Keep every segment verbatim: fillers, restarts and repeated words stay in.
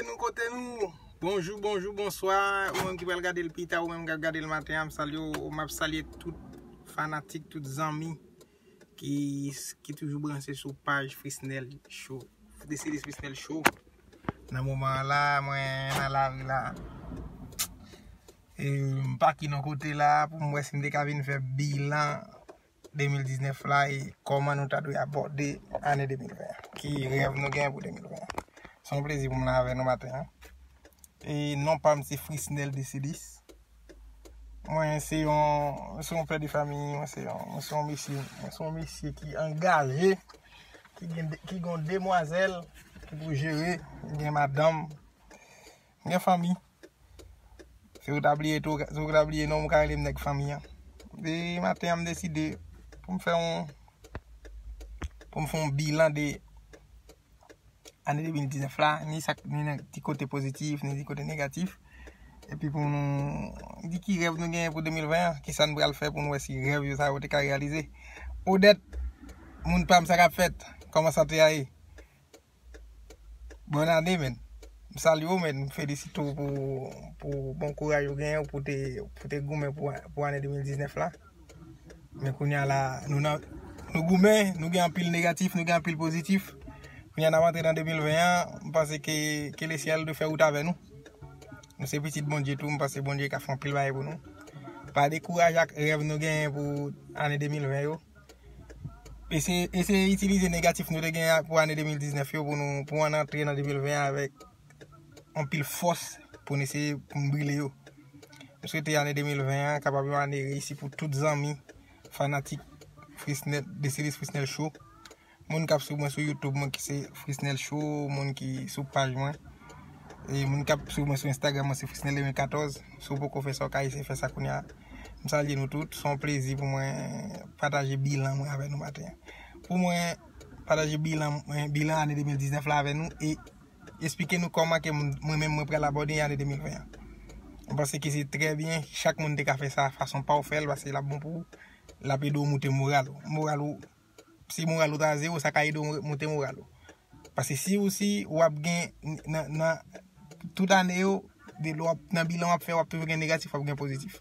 Nou kote nou? Bonjou, bonjou, bonswa. Ou menm ki pral gade l pita, ou menm k ap gade l maten an, m salye w. M ap salye tout fanatik, tout zanmi ki, ki toujou branche sou paj Frisnel Show. Desilis Frisnel Show. Nan moman an la, mwen nan lari la. E, m pake yon kote la pou m wè si m te ka vin fè bilan de mil diznèf la e kòman nou ta dwe abòde ane de mil ven an. Ki rèv nou gen pou de mil ven an. Se yon plezi pou m la avè nou maten an. E non pa m se Frisnel Desilis. Mwen se yon, se yon pè de fanmi, mwen se yon, mwen se yon mesye, mwen se yon mesye ki angaje, ki gen, ki gen yon demwazèl ki pou jere, gen madanm, gen fanmi. Si w ta bliye tou, si w ta bliye non, m ka rele m nèg fanmi an. E maten an, m deside pou m fè yon, pou m fè yon bilan de ane de mil diznèf la, ni sa k, ni nan ti kote pozitif, ni ti kote negatif. Epi pou nou di ki rèv nou genyen pou de mil ven an, ki sa n pral fè pou nou wè si rèv yo sa yo te ka reyalize. Odette, moun pa m, sa k ap fèt? Kòman sante a ye? Bòn ane, men. M salye w, men. M felisite w pou, pou bon kouraj ou genyen pou te, pou te goumen pou, pou ane de mil diznèf la. Men kounye a la, nou nan, nou goumen, nou gen anpil negatif, nou gen anpil pozitif. Kounye a n ap antre nan de mil ven an, m panse ke, ke le syèl dwe fè wout avè nou. Nou se pitit Bondye tou, m panse Bondye ka fè anpil bagay pou nou. Pa dekouraje ak rèv nou genyen pou ane de mil ven yo. Eseye, eseye itilize negatif nou te gen pou ane de mil diznèf yo pou nou, pou ann antre nan de mil ven an avèk anpil fòs pou n eseye pou n brile yo. M swete ane de mil ven an kapab yon ane reyisi pou tout zanmi, fanatik Frisnel, Desilis Frisnel Show. Moun k ap swiv mwen sou YouTube, moun ki se Frisnel Show, moun ki sou paj mwen. E moun k ap swiv mwen sou Instagram, mwen se Frisnel de mil katòz. Si w poko fè sa, w ka eseye fè sa kounye a. M salye nou tout. Se yon plezi pou mwen pataje bilan mwen avè nou maten an. Pou mwen, pataje bilan mwen, bilan ane de mil diznèf la avè nou e esplike nou kòman ke mwen, mwen menm mwen pral abòde ane de mil ven an. Mwen panse ke se trè byen, chak moun te ka fè sa fason pa w fè l, paske l ap bon pou ou, l ap ede w moute moral ou. Moral ou, si moral ou ta zewo, sa ka ede w moute moral ou. Paske si ou si w ap gen nan, nan tout ane yo, de lè w ap nan bilan w ap fè, w ap toujou gen negatif, w ap gen pozitif.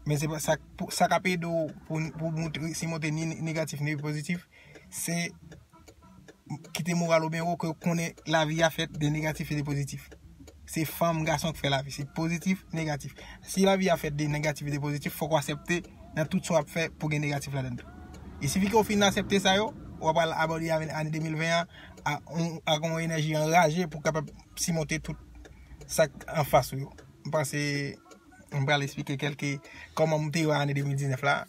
Men se pa sa, sa k ap ede w pou, pou moute, simonte ni negatif ni pozitif, se kite moral ou byen wo, ke w konnen lavi a fèt de negatif e de pozitif. Se fanm, gason k fè lavi, se pozitif, negatif. Si lavi a fèt de negatif e de pozitif, fòk w aksepte nan tout sa w ap fè pou gen negatif ladan l tou. E sifi ke w fin aksepte sa yo, w ap al abòde ane de mil ven an ak yon enèji anraje pou w kapab simonte tout sa k anfas ou yo. M panse m pral esplike kèlke kòman m te wè ane de mil diznèf la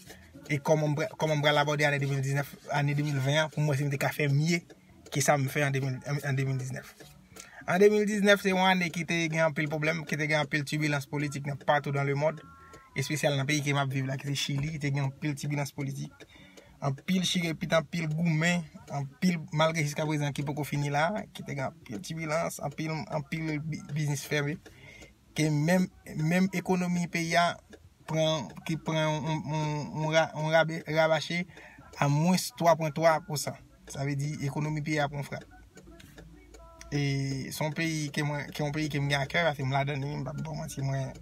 e kòman m pral abòde ane de mil diznèf, ane de mil ven an pou m wè si m te ka fè mye ke sa m fè an de mil, an de mil diznèf. An de mil diznèf, se yon ane ki te gen anpil pwoblèm, ki te gen anpil tibilans politik nan patou dans le monde, espesyal nan peyi ke m ap viv la, ki se Chili, te gen anpil tibilans politik, anpil chirepit, anpil goumen, anpil, malgre jiskaprezan ki poko fini la, ki te gen anpil tibilans, anpil, anpil biznis fèmen, ke menm, menm ekonomi peyi a pran, ki pran yon, yon, yon rabache a mwens twa pwen twa pousan. Sa vle di ekonomi peyi a pran frap. E se yon peyi ke mwen, ke yon peyi ke m gen a kè, paske m ladan li, m p ap ba w manti, mwen,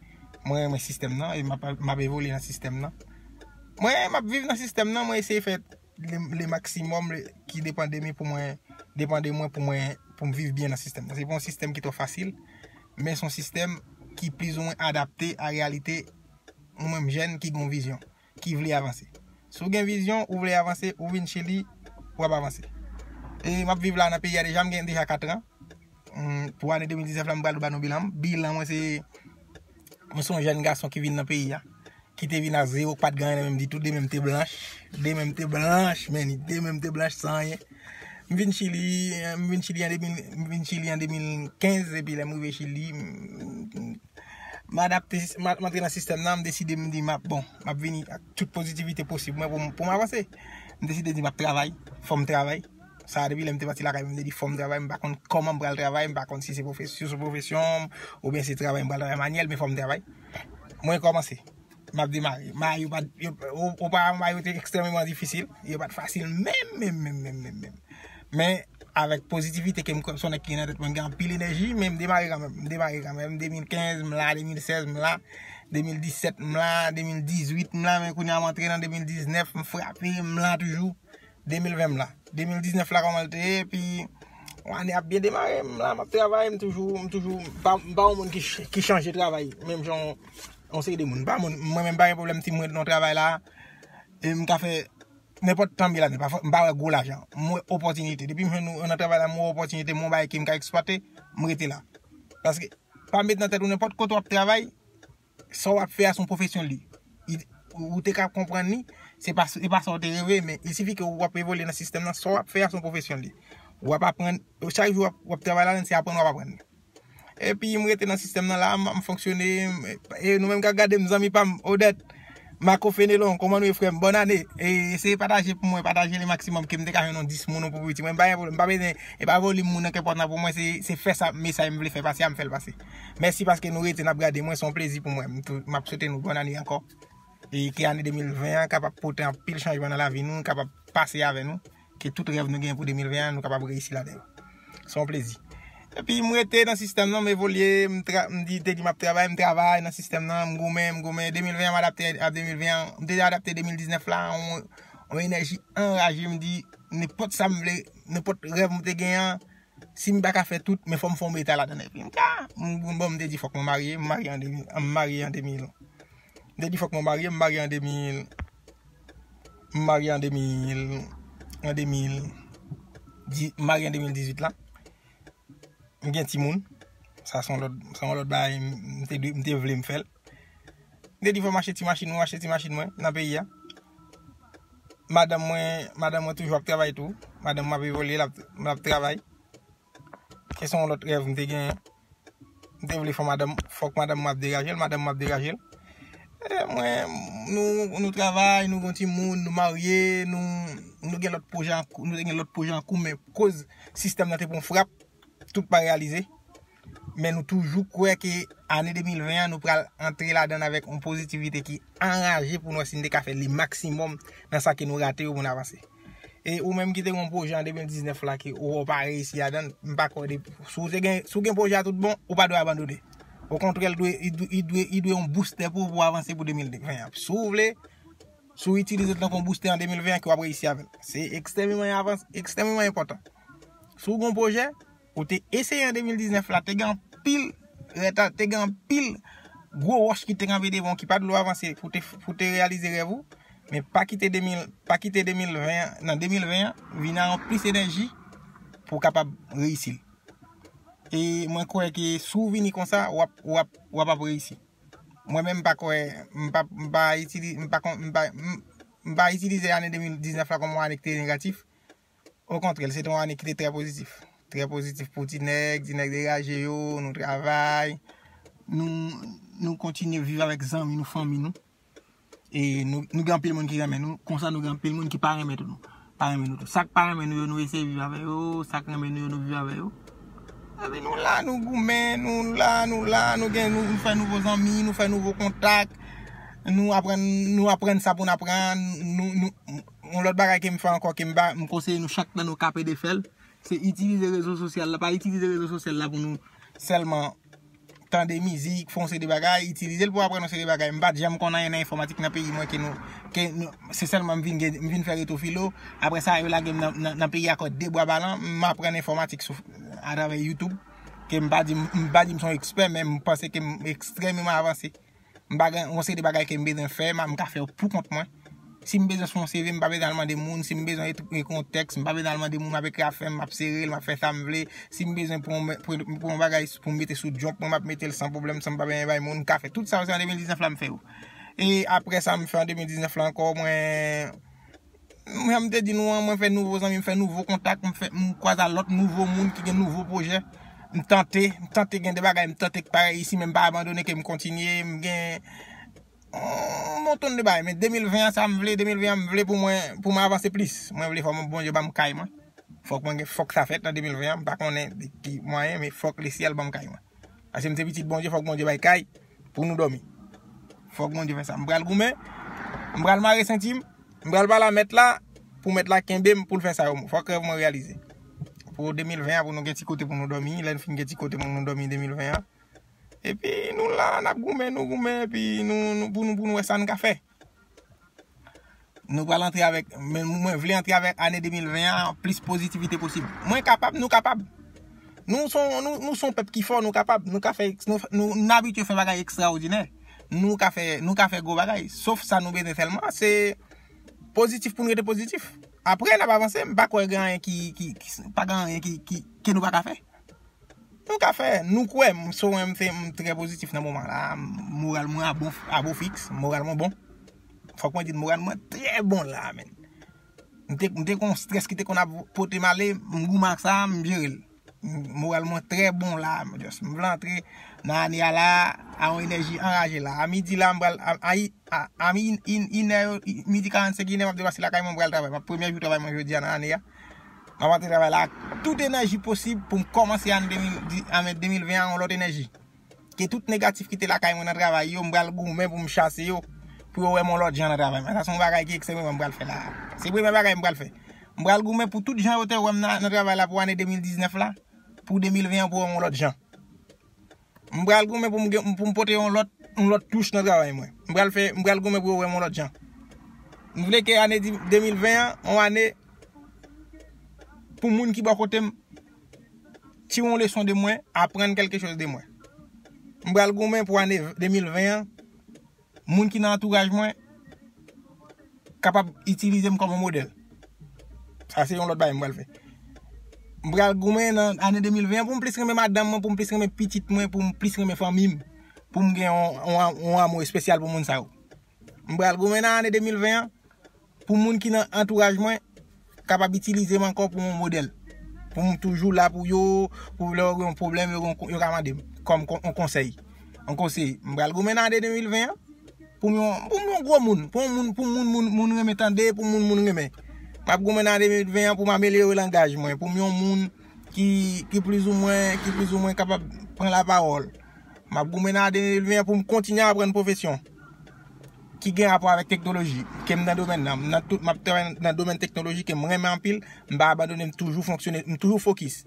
mwen renmen sistèm nan, e m ap, m ap evolye nan sistèm nan. Mwen, m ap viv nan sistèm nan, mwen eseye fè le, le maksimòm ki depann de mi pou mwen, depann de mwen pou mwen, pou m viv byen nan sistèm nan. Se pa yon sistèm ki twò fasil, men se yon sistèm ki plizoumwen adapte a reyalite yon menm jèn ki gen yon vizyon, ki vle avanse. Si w gen vizyon, ou vle avanse, ou vin Chili, w ap avanse. E m ap viv la nan peyi a deja, m gen deja katran. Pou ane de mil diznèf la, m pral ba nou bilan m. Bilan mwen se, mwen se yon jèn gason ki vin nan peyi a, ki te vin a zewo, k pa t gen anyen nan men m ditou, de men m te blanch, de men m te blanch, men de men m te blanch san anyen. M vin Chili, m vin Chili an de mil, m vin Chili an de mil kenz, epi lè m rive Chili, m, m adapte, m antre nan sistèm nan, m deside, m di, m ap, bon, m ap vini ak tout pozitivite posib mwen pou m, pou m avanse. M deside di, m ap travay, fò m travay. Sa, depi lè m te pati lakay mwen, m te di, fò m travay, m pa konn kòman m pral travay, m pa konn si se pwofes-, si se pwofesyon m, oubyen se travay m pral travay manyèl, men fò m travay. Mwen kòmanse. M ap demare. May yo pa t, yo, o-, oparavan, may yo te ekstrèmeman difisil. Yo pa t fasil menm, menm, menm, menm, menm, menm. Men, avèk pozitivite ke m kwè se yon nèg ki gen nan tèt mwen, m gen anpil enèji, men m demare kanmenm, m demare kanmenm. De mil kenz, m la, de mil sèz, m la, de mil disèt, m la, de mil dizuit, m la, men kounye a m antre nan de mil diznèf, m frape, m la toujou. De mil ven m la. De mil diznèf la kòman l te ye, epi yon ane ap byen demare, m la, m ap travay, m toujou, m toujou, m pa, m pa yon moun ki, ch- ki chanje travay, menm jan yon, yon seri de moun. M pa moun, mwen menm pa gen pwoblèm si m ret nan yon travay la, e m ka fè nenpòt tanbye ladan, pa fò- m pa wè gwo lajan. M wè opòtinite. Depi m jwenn yon- nan travay la, m wè opòtinite, m wè yon bagay ke m ka eksplwate, m rete la. Paske, pa met nan tèt ou nenpòt kote w ap travay, sa w ap fè a se yon pwofesyon li. I- ou te ka konprann li, se pa, se pa sa w te reve, men il sifi ke w ap evolye nan sistèm nan, sa w ap fè a se yon pwofesyon li. W ap aprann, chak jou w ap, w ap travay ladan, se aprann w ap aprann. Epi m rete nan sistèm nan la, m, m fonksyone, m- e nou menm k ap gade m, zanmi pa m, Odette, Marco Fenelon, kòman nou ye, frè m? Bòn ane. E eseye pataje pou mwen, pataje le maksimòm ke m te ka jwenn yon dis moun, yon pou piti. Mwen, m pa gen pwoblèm, m pa bezwen, e pa volim moun nan k enpòtan pou mwen, se, se fè sa, mesaj m vle fè pase a, m fè l pase. Mèsi paske nou rete, n ap gade mwen, se yon plezi pou mwen. M tou- m ap swete nou bòn ane ankò. E ke ane de mil ven an kapab pote anpil chanjman nan lavi nou, kapab pase avè nou, ke tout rèv nou gen pou de mil ven an, nou kapab reyisi ladan yo. Se yon plezi. Epi m rete nan sistèm nan, m evolye, m tra- m di, te di m ap travay, m travay nan sistèm nan, m goumen, m goumen. De mil ven an, m adapte a de mil ven an, m te adapte de mil diznèf la, yon, yon enèji anraje, m di, nenpòt sa m vle, nenpòt rèv m te gen an, si m pa ka fè tout, men fò m fè yon beta ladan. Epi m ka, m, m, bon, m te di fòk mwen marye, m marye an de mil, m marye an de mil. M te di fòk mwen marye, m marye an de mil, m marye an de mil, an de mil, di- m marye an de mil dizuit la. M gen timoun. Sa se yon lòt, se yon lòt bagay, m te dwe- m te vle m fè l. M te di fò m achte ti machin, mwen achte ti machin mwen nan peyi a. Madanm mwen, madanm mwen toujou ap travay tou. Madanm mwen ap evolye, l ap, l ap travay. Se yon lòt rèv m te genyen. M te vle fè madanm, fòk madanm mwen ap degaje l, madanm mwen ap degaje l. E mwen, nou, nou travay, nou gen timoun, nou marye, nou, nou gen lòt pwojè an kou, nou te gen lòt pwojè an kou, men koz sistèm nan te pran frap, tout pa reyalize. Men nou toujou kwè ke ane de mil ven an, nou pral antre ladan l avèk yon pozitivite ki anraje pou nou wè si n te ka fè le maksimòm nan sa ke nou rate yo pou n avanse. E ou menm ki te gen yon pwojè an de mil diznèf la ke ou pa reyisi ladan l, m pa kwè de, si w te gen, si w gen pwojè a tout bon, ou pa dwe abandone. Okontrè, l dwe, i dwe, i dwe, i dwe yon boustè pou ou pou w avanse pou de mil ven an. Si w vle, si w itilize l tankou yon boustè an de mil ven an, ke w ap reyisi avè l. Se ekstrèmeman avans-, ekstrèmeman enpòtan. Si w gen yon pwojè, ou te eseye an de mil diznèf la, te gen anpil reta, te gen anpil gwo wòch ki te kanpe devan w, ki pa t vle w avanse pou te, pou te reyalize rèv ou. Men pa kite de mil, pa kite de mil ven an, nan de mil ven an, vin ak plis enèji pou w kapab reyisi l. E mwen kwè ke si w vini konsa, w ap, w ap, w ap, ap reyisi. Mwen menm, m pa kwè, m pa, m pa itili-, m pa kon-, m pa, m, m pa itilize ane de mil diznèf la kòm yon ane ki te negatif. Okontrè, se te yon ane ki te trè pozitif. Trè pozitif pou ti nèg, ti nèg degaje yo, nou travay, nou, nou kontinye viv avèk zanmi nou, fanmi nou. E nou, nou gen anpil moun ki renmen nou, konsa nou gen anpil moun ki pa renmen tou nou. Pa renmen nou tou. Sa k pa renmen nou yo, nou eseye viv avè yo, sa k renmen nou yo, nou viv avè yo. Epi nou la, nou goumen, nou la, nou la, nou gen, nou, nou fè nouvo zanmi, nou fè nouvo kontak, nou aprann, nou aprann sa pou n aprann, nou, nou, yon lòt bagay ke m fè ankò, ke m ba, m konseye nou chak nan nou kape de fè l, se itilize rezo sosyal la, pa itilize rezo sosyal la pou nou sèlman tande mizik, fè yon seri de bagay, itilize l pou aprann yon seri de bagay. M pa t janm konn anyen nan enfòmatik nan peyi mwen ke nou, ke nou, se sèlman m vin gen, m vin fè reto filo. Apre sa, yo lage m nan, nan, nan peyi a kò de bwa balan, m aprann enfòmatik sou, atravè YouTube. Ke m pa di, m pa di m se yon ekspè, men m panse ke m ekstrèmeman avanse. M pa gen yon seri de bagay ke m bezwen fè, m, m ka fè yo pou kont mwen. Si m bezwen sou yon C V, m pa bezwen al mande moun. Si m bezwen ekri, ekri yon tèks, m pa bezwen al mande moun. M ap ekri afè m, m ap sere l, m ap fè sa m vle. Si m bezwen pran yon, pran, pran yon bagay pou m mete sou jòk mwen, m ap mete l san pwoblèm, san m pa bezwen bay moun. M ka fè tout sa yo, se an de mil diznèf la m fè yo. E apre sa, m fè an de mil diznèf la ankò, mwen, mwen, m te di nou an, mwen fè nouvo zanmi, m fè nouvo kontak, m fè, m kwaze a lòt nouvo moun ki gen nouvo pwojè. M tante, m tante gen de bagay, m tante k pa reyisi, men m pa abandone, ke m kontinye, m gen yon montonn de bagay. Men de mil ven an, sa m vle, de mil ven an, m vle pou mwen, pou mwen avanse plis. Mwen vle fò Bondye ban m kay mwen. Fòk mwen gen, fòk sa fèt nan de mil ven an, m pa konnen de ki mwayen, men fòk lesyèl ban m kay mwen. Paske m se pitit Bondye, fòk Bondye bay kay pou nou dòmi. Fòk Bondye fè sa. M pral goumen, m pral mare senti m, m pral pale a mèt la, pou mèt la kenbe m, pou l fè sa yo. Fòk rèv mwen reyalize. pou de mil ven an, pou nou gen ti kote pou nou dòmi. Lè n fin gen ti kote pou nou dòmi de mil ven an. Epi nou la, n ap goumen, nou goumen, epi nou, nou, pou nou, pou nou wè sa n ka fè. Nou pral antre avèk, men mwen vle antre avèk ane de mil ven an plis pozitivite posib. Mwen kapab, nou kapab. Nou son, nou, nou son pèp ki fò, nou kapab, nou ka fè, nou, nou, nou abitye fè bagay ekstraòdinè. Nou ka fè, nou ka fè gwo bagay. Sof sa nou bezwen sèlman, se pozitif pou nou rete pozitif. Apre, n ap avanse, m pa kwè gen anyen ki, ki, ki, pa gen anyen ki, ki, ke nou pa ka fè. Nou ka fè, nou kwè, m so mwen m se, m trè pozitif nan moman la, moral mwen a bon, a bon fiks, moral mwen bon. Fòk mwen di moral mwen trè bon la, men. M te, m te kon strès ki te konn ap pote m ale, m goumen ak sa, m jere l. Moral mwen trè bon la, m just, m vle antre nan ane a la, a yon enèji anraje la. A midi la, m pral, a, a, a, a mi-, in, in, inè, midi karannsenk, inè, m ap depase lakay mwen, m pral travay. M ap premye jou travay mwen jodi a nan ane a. M ap antre travay la ak tout enèji posib pou m kòmanse ane de mil dis, ane de mil ven an yon lòt enèji. Ke tout negatif ki te lakay mwen nan travay yo, m pral goumen pou m chase yo, pou yo wè m yon lòt jan nan travay mwen. Sa se yon bagay ki ekstrememan m pral fè la. Se premye bagay m pral fè. M pral goumen pou tout jan yo te wè m nan, nan travay la pou ane de mil diznèf la, pou de mil ven an pou wè m yon lòt jan. M pral goumen pou m gen, pou m pote yon lòt, yon lòt touch nan travay mwen. M pral fè, m pral goumen pou yo wè m yon lòt jan. M vle ke ane di, de mil ven an, yon ane pou moun ki bò kote m, tire yon leson de mwen, aprann kèlke choz de mwen. M pral goumen pou ane de mil ven an, moun ki nan antouraj mwen kapab itilize m kòm yon modèl. Sa se yon lòt bagay m pral fè. M pral goumen nan ane de mil ven an pou m plis renmen madanm mwen, pou m plis renmen pitit mwen, pou m plis renmen fanmi m, pou m gen yon, yon, yon amou espesyal pou moun sa yo. M pral goumen nan ane de mil ven an pou moun ki nan antouraj mwen kapab itilize m ankò pou yon modèl. Pou m toujou la pou yo, pou lè yo gen yon pwoblèm, yo, gen, yo ka mande m kòm kon- yon konsèy. Yon konsèy. M pral goumen nan ane de mil ven an pou m yon, pou m yon gwo moun, pou yon moun, pou moun, moun, moun renmen tande, pou moun, moun renmen. M ap goumen nan ane de mil ven an pou m amelyore langaj mwen, pou m yon moun ki, ki plizoumwen, ki plizoumwen kapab pran lapawòl. M ap goumen nan ane de mil ven an pou m kontinye aprann pwofesyon ki gen rapò avèk teknoloji, ke m nan domèn nan. M nan tout, m ap travay nan domèn teknoloji ke m renmen anpil, m pa abandone, m toujou fonksyone, m toujou fokis.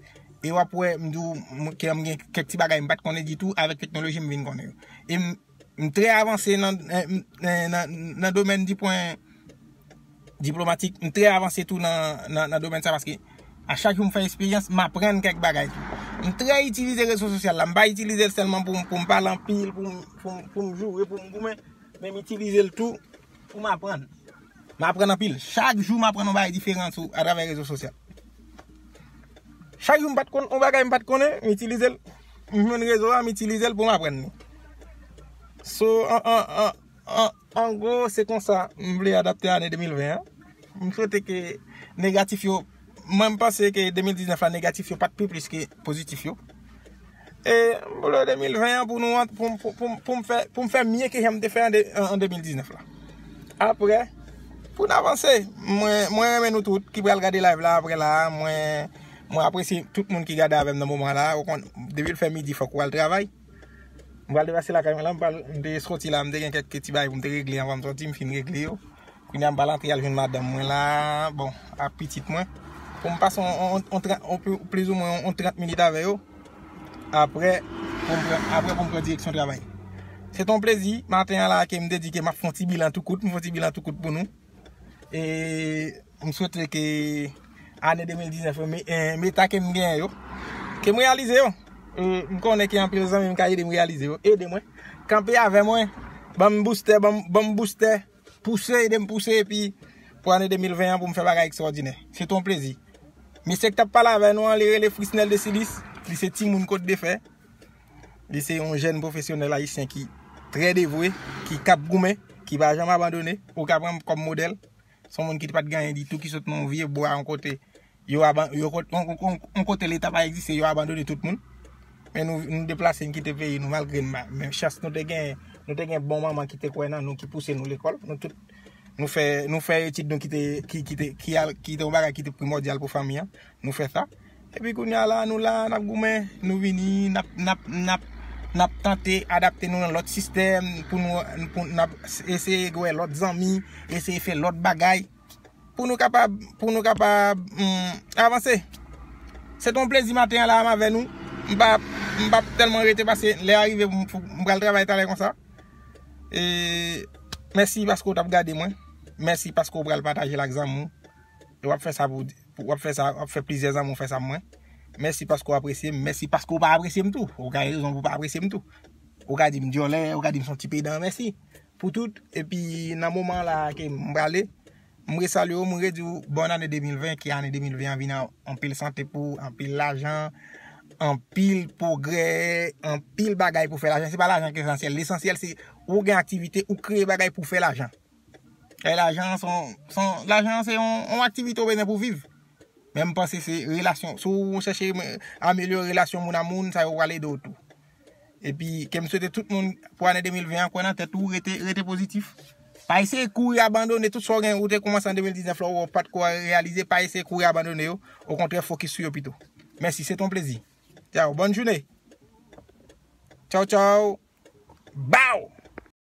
E w ap wè, m di w, m, ke m gen kèk ti bagay m pa t konnen ditou, avèk teknoloji m vin konnen yo. E m, m trè avanse nan, nan, nan, nan domèn di pwen diplomatik, m trè avanse tou nan, nan, nan domèn sa, paske a chak jou m fè eksperyans, m aprann kèk bagay tou. M trè itilize rezo sosyal la, m pa itilize l sèlman pou, pou m pale anpil, pou m, pou m, pou m joure, pou m goumen, men m itilize l tou pou m aprann. M aprann anpil. Chak jou m aprann yon bagay diferan sou, atravè rezo sosyal. Chak jou m pa t konn, yon bagay m pa t konnen, m itilize l. M jwenn rezo a, m itilize l pou m aprann li. So, an, an, an, an, an gwo, se konsa m vle adapte ane de mil ven an. M swete ke negatif yo, mwen m panse ke de mil diznèf la negatif yo pa t pi plis ke pozitif yo. E m vle de mil ven an pou nou ant- pou, pou, pou, pou m fè, pou m fè mye ke jan m te fè an, de, an, an de mil diznèf la. Apre, pou n avanse, mwen, mwen renmen nou tout ki pral gade live la apre la, mwen, mwen apresye tout moun ki gade avè m nan moman la. Ou konn, depi l fè midi, fòk ou al travay. M pral depase lakay mwen la, m pral, m te soti la, m te gen kèk ti bagay pou m te regle anvan m soti, m fin regle yo. Kounye a m pral antre al jwenn madanm mwen la, bon, ak pitit mwen. Pou m pase on, on, on, on tran- on pli- plizoumwen on, on trant minit avè yo. Apre, pou m pran, apre pou m pran direksyon travay. Se t on plezi, maten an la, ke m te di ke m ap fè on ti bilan tou kout, m fè on ti bilan tou kout pou nou. E m swete ke ane de mil diznèf yo, me- eh, meta ke m genyen yo, ke m reyalize yo. E m konnen ke anpil zanmi m ka ede m reyalize yo. Ede mwen. Kanpe avè mwen. Ban m boustè, ban m, ban m boustè. Pouse, ede m pouse, epi pou ane de mil ven an, pou m fè bagay ekstraòdinè. Se t on plezi. Mesye k t ap pale avè nou an, li rele Frisnel Desilis. Li se timoun Kot de Fè. Li se yon jèn pwofesyonèl ayisyen ki trè devwe, ki k ap goumen, ki pa janm abandone. Ou ka pran m kòm modèl. Se yon moun ki pa t gen anyen ditou, ki sot nan yon vye bwa yon kote. Yo aban- yo kot- yon, yon, yon kote Leta pa egziste, yo abandone tout moun. Men nou, nou deplase, n kite peyi nou malgre n ma- men chans nou te gen, nou te gen bon manman ki te kwè nan nou, ki pouse nou lekòl. Nou tout, nou fè, nou fè etid nou ki te, ki, ki te, ki al, ki te yon bagay ki te primòdyal pou fanmi an. Nou fè sa. Epi kounye a la, nou la, n ap goumen, nou vini, n ap, n ap, n ap, n ap tante adapte nou nan lòt sistèm, pou nou, pou n ap eseye wè lòt zanmi, eseye fè lòt bagay, pou nou kapab, pou nou kapab, hmm, avanse. Se te yon plezi maten an la m avè nou. M pa, m pa tèlman rete pase lè a rive pou m, pou m pral travay talè konsa. E mèsi paske w t ap gade mwen. Mèsi paske w pral pataje l ak zanmi w. E w ap fè sa pou, pou w ap fè sa, w ap fè plizyè zanmi w fè sa pou mwen. Mèsi paske w apresye m. Mèsi paske w pa apresye m tou. Ou gen rezon pou w pa apresye m tou. Ou ka di m dyòlè, ou ka di m se yon ti pedan. Mèsi pou tout. Epi nan moman la ke m prale, m resalye w, m redi w bòn ane de mil ven, ke ane de mil ven an vin an anpil sante pou ou, anpil lajan, anpil pwogrè, anpil bagay pou fè lajan. Se pa lajan ki esansyèl. Lesansyèl se ou gen aktivite, ou kreye bagay pou fè lajan. E lajan se yon, se yon, lajan se yon, yon aktivite ou bezwen pou viv. Men m panse se relasyon. Si w chèche amelyore relasyon moun a moun, sa yo pral ede w tou. Epi ke m swete tout moun pou ane de mil ven an, kwè nan tèt ou, rete, rete pozitif. Pa eseye kouri abandone tout sa w gen, ou te kòmanse an de mil diznèf la, ou pa t ko reyalize, pa eseye kouri abandone yo. Okontrè, fokis sou yo pito. Mèsi, se te yon plezi. Tchao, bòn jounen. Tchao, tchao. Bow!